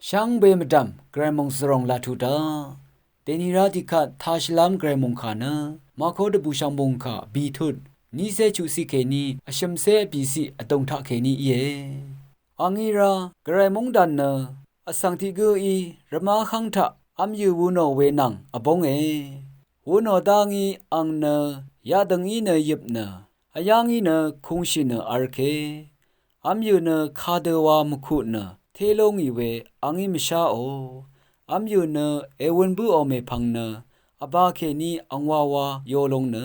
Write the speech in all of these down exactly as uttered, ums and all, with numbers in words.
Shvngbe mvdv̀m gvray mòngzvròng laq tuq daq. Dèni rá tiqkvt tashvlv́m gvray mòngkà nø Mako dvbùshv̀ng mòngkà bìtut nícé chuqciq kèní vshø̀mcé vbìciq vdùng taqkèní íe. Angí rá gvray móngdàn nø vsvng tiq gǿí rvmá hv́ng taq v́myø̀ wu nò we nvng vbónge. Wu nò dá ngí ang nø yadø̀ng í nø yøp nø vyá ngí nø kūngshì nø v̄l ke. V́myø̀ nø kadø wa mvkuq nø té ló ngì we angí mvsháò. V́myø̀ nø èwøn bǿò mèpvng nø vbā kèní angwa wa yo long nø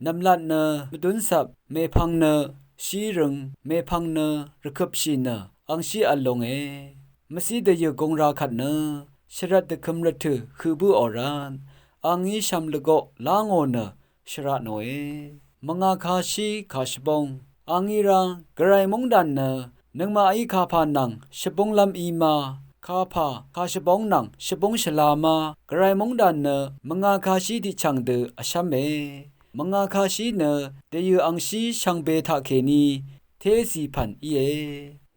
nv̀mlat nø mvdúnsvp mèpvng nø shírøng mèpvng nø rvkøpshì nø angshí v̄l longe. Mvciq dvyø̀ gung ra kvt nø shvrvt dvkøm rvtø̀ høq bǿò rvt angí shv̀m lvgoq lá ngò nø shvra nòe. Mvngà kashí kàshvbóng. Angí rá gvray móngdàn nø nøngmaqí kapà nvng shvbúnglv́m í ma, kapà kàshvbóng nvng shvbúng shvla ma, gvray móngdàn nø mvngà kashí tiqchv̀ng dø vshv́me. Mvngà kashí nø dvyø̀ angshí shvngbe taqkèní tézì pv̀n íe.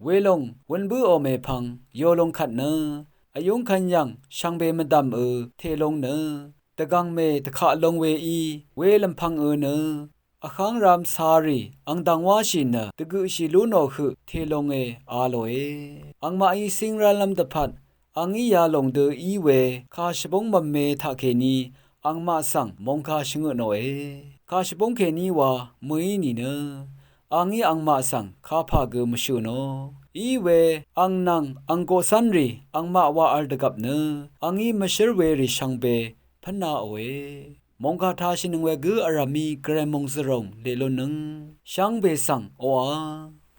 Welòng wøn bǿò mèpvng yo long kvt nø vyúng kvn yv̀ng shvngbe mvdv̀mø tè long nø dvgv̀ng mè dvkaq long weí welv̀mpv̀ngø nø vháng ram carì angdv̀ng wáshì nø dvgøqshì lú nò høq tè longe a lòe. Angmaqí cíng rálv́m dvpvt angí yalòng dø í we kàshvbóng mvme taqkèní angmaq svng mòngkà shvngøt nòe. Kàshvbóng kèní wa mø̀í nìnø angí angmaq svng kapà gø mvshø̀ nò. Í we ang nvng ang koqcv́nrì angmaq wa v̄l dvgvp nø angí mvshǿr werì shvngbe pv́nāòe. Mòngkà tashìnøng we gǿ vrv̀mí gvray mòngzvròng leq lunnøng shvngbe svng oqà